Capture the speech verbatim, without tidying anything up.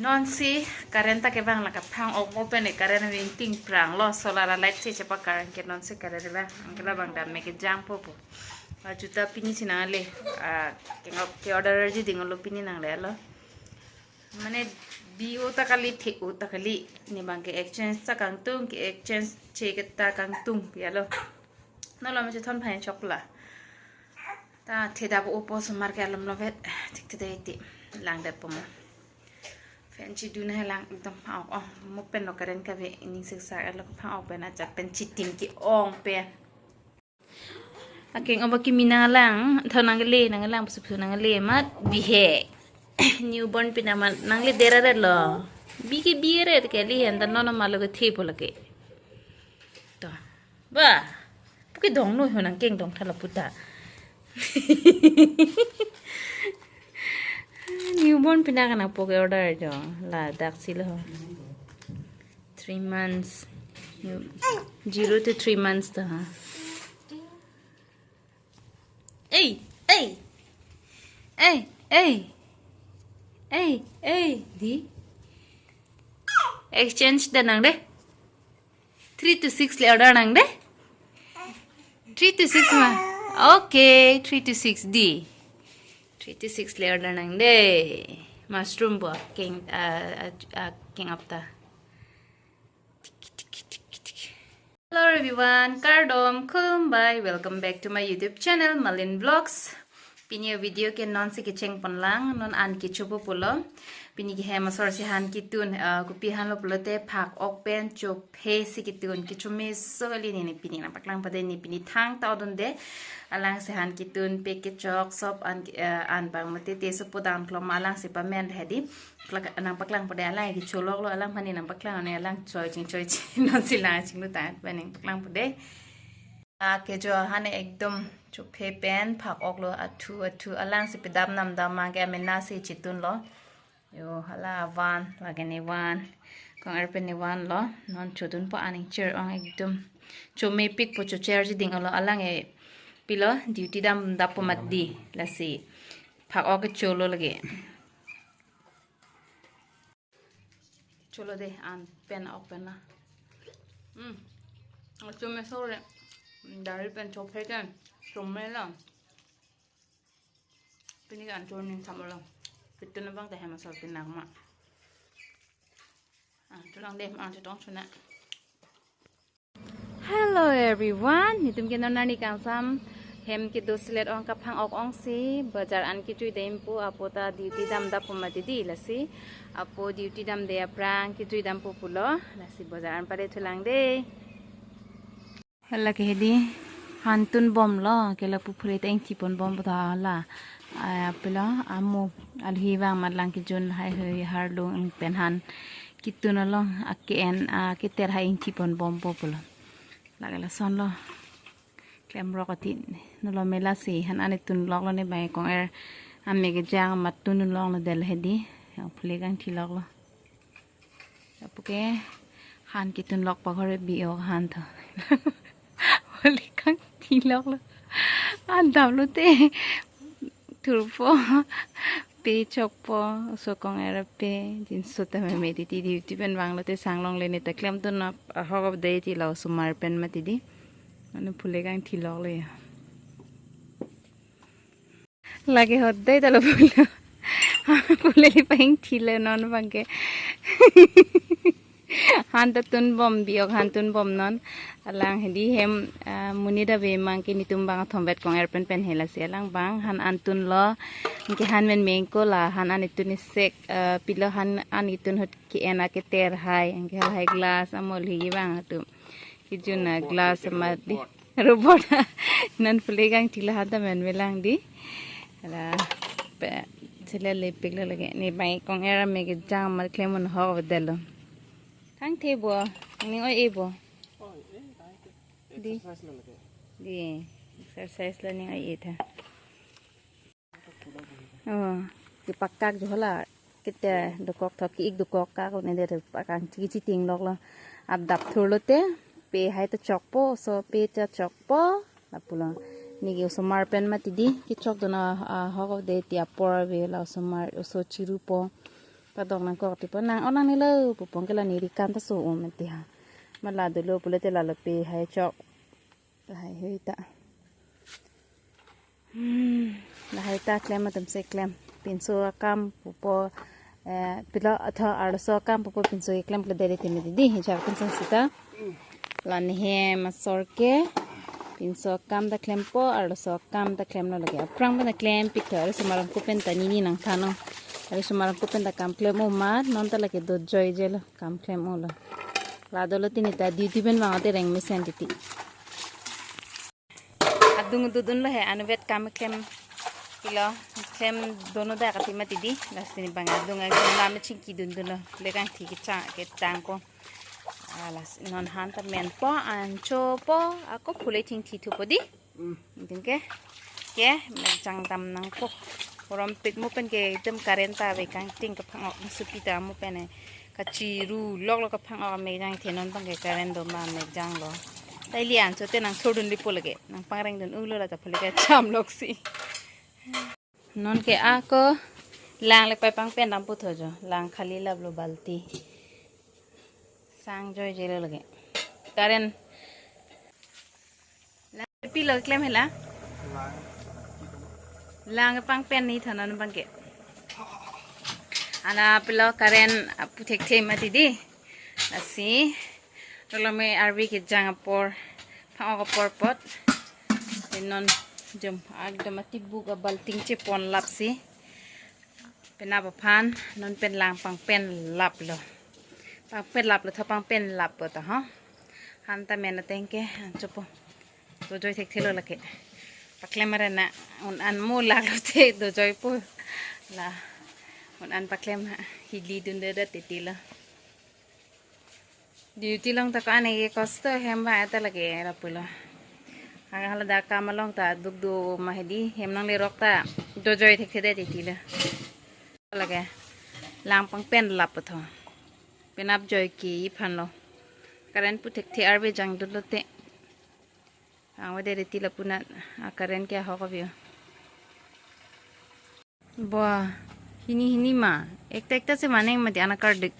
Non si current ta kevang, la kaphang ok mo pen current wing ting prang lo, solar light si chepa current ke non si current vang, angke labang dam me kejang po po. Ajuta pini si nangle, ah, ke ngok ke order ji ding lo pini nangle lo. Mane bi o ta kali, the o ta kali, ne bang ke exchange ta kangtung, ke exchange che ke ta kangtung ya lo. No lo me che thon phan chok la. Ta theda bo opo osomar ke alom lo vet. Thik theda iti lang det po mo. Fan chidun hai lang ekdom phang ok ong. Mo pen lo current kave, ining siksa lo phang ok pen, ajat pen chitim ke-ong pen. Akeng oba kimi nanglang, tho nangle, nanglang, pusu pusu nangle, mat bihek. Newborn pina mat nangle dera re lo. Bi ke bi re ke li hen ta non ma lo ke the po lake. To. Ba. Puke dong no ho nangkeng dong thala puta. Newborn pina kana puke order jo. Ladak si lo. Three months. Zero to three months ta ha. Ei, ei. Ei, ei. Ei, ei, di. Exchange da nang de. Three to six le order nang de. Three to six ma. Okay, three to six di. Three to six le order nang de. Mushroom bo keng, ah, ah, ah, keng apta. Hello everyone, kardom, khulumbai, welcome back to my YouTube channel, Malin Vlogs. Pini video ke non si kecheng pon lang, non an kecho po pulo. Pini ke hem asor si han ketun, ah, kopi han lo pulote phak ok pen chophe si ketun, kecho meso kali ne, ne pini nangpaklang pade, ne pini thangta odun de, alang si han ketun, pe kechok, sop an, ah, an bang mate te sopo dang klom alang si pamen hedi. Plak-, nangpaklang pade alang ke cholok lo, alang mane nangpaklang ne alang choi ching choi ching non si lang ching lo tan pa nangpaklang pade. Ake jo hane ekdom chophe pen phak ok lo, athu athu alang si pedam nam dam ma ke amena si chitun lo. Yo hala van, lake ne van. Kong er pen ne van lo. Non chodun po aning cher ong ekdom. Chome pik po, chocher ji ding lo alang e pilo duty dam dap po mat di lasi. Phak ok ke cholo lake. Cholo de an pen ok pen na. Hmm. Chome sore. Dari pen chophe kan. Chome la. Pini kan chon ning samolo. Pitun abang te hem asor pinang ma. Ah, tulang de an chetong chuna. Hello everyone, netum ke non arni kangsam hem kedo selet ong kaphang ok ong si, bazar an kechui dam pu, apo ta duty dam dap pu mati di lasi, apo duty dam de aphrang kechui dam pu pulo, lasi bazar an pare thulang de. Hala ke hedi, han tun bom lo, ke lapu phule ta ingthi pon bom pu ta la, ah, pilo, amu, alhi vang mat lang kejun hai hui har lung pen han, ketun along, ake en, ah, keter hai ingthi pon bom po pulo. Lake lason lo. Klem rok ati. Nolo mela si han an tun lok lo ne bai kong er. Ame kejang mat tun lok lo del hedi. Yang phule kangthi lok lo. Apo ke han ketun lok pa ghore bi ok han tho. Phule kangthi lok lo. An dam lo te. Thurpo, pe chokpo, oso kong er pe, jinso ta meme titi duty pen vang lote sang longle ne ta klemdun ahok of day ti la osomar pen mati di. Mane phule kangthi lok lo ya. Lake hodai ta lo phule. Phule li pa ingthi lo non bang ke. Han ta tun bom bi ok, han tun bom non. Alang hedi hem, ah, monit ave mang ke netum bang thom vet kong er pen pen hela si alang bang han an tun lo. Anke han men meng ko la han an tun isek, ah, pilo han an tun ahut ke en aketer hai. Anke hal hai glass amol hi bang atum. Kejun a glass amat di. Robot. Non phule kangthi lo han ta men melang di. Ala pe chele le pik lo lake. Ne bai kong er ame kejang amat klem un ahok delo. Kangthe bo, ning oi-e bo. Di. Exercise lo lake. Di. Exercise lo ning oi-e tha. Oh, kepakak jo la. Kete dokok tho ki ik dokok kak ne de pakang chi chiting lok lo. Adap thur lote pe hai ta chokpo, oso pe ta chokpo. Lapulo. Neke osomar pen mati di. Kechokdun ahok of day ti apor ave la osomar oso chirupo. Padok nangkok tipo nang onang nilo pupong ke la neri kan ta so um ti ha. Mala dolo pule te lalo pe hai chok. Lahai hui ta. Hmm, lahai ta klem atum se klem. Pinso akam pupo, eh, pilo atho arloso akam pupo pinso keklem kle dere timi didi. Hichar pinso sita. Lani hem asor ke. Pinso akam ta klempo, arloso akam ta klemlo lake. Aphrang pen ta klem pik tho, arloso marang kupen ta nini nangthano. Arloso marang kupen ta kam klem o ma, non ta lake do joijelo, kam klem olo. La dolo tini ta duty pen vang ate reng mesen titi. Adung dudun lo he, anuvet kam klem ilo, klem dono da kati mati di, lasi ni bang adung agdung lam chingki dundun lo, lekang thi kecha ketang ko. Ah, lasi non han ta menpo, anchopo, ako phule thingthi thupo di. Ding ke, ke, mekjang dam nangpo. Korom pik mo pen ke item current ta ave kangting kaphang ok supi ta mo pen e. Kachiru lok lok kaphang ok mekjang the non bang ke current do ma mekjang lo. Daily ancho te nang sordun lipo lake. Nang pangreng dun ulo la ta phule ke cham lok si. Non ke ako lang le pai pangpen dam putho jo. Lang khali lap lo balti. Sang joijelo lake. Current. Pilo klem hela? Lang pangpen ni thanon bangke. Ana pilo current apu thekthe mati di. Lasi. Rolo me arvi kejang apor. Phang ok apor pot. Te non jom agdom ati buk abalting chepon lapsi. Penap aphan non pen lang pangpen laplo. Pangpen laplo tho pangpen lappo ta ho. Han ta men ateng ke anchopo. Dojoi thekthelo lake. Paklem arena un an mo lalo te dojoipo. La un an paklem ha hili dunde da titilo. Duty along ta ko-an ke kosto hem ba ta lake ra pulo. Aga hala da kam along ta duk do ma hedi hem nanglerok ta dojoi thekthe det titilo. Lake lang pangpen lap tho. Penap joi ke iphan lo. Current pu thekthe arve jang dun lote. Ang wade reti lapunat a current ke ahok avio. Bo hini hini ma. Ekta ekta si maneng mati ana kardik.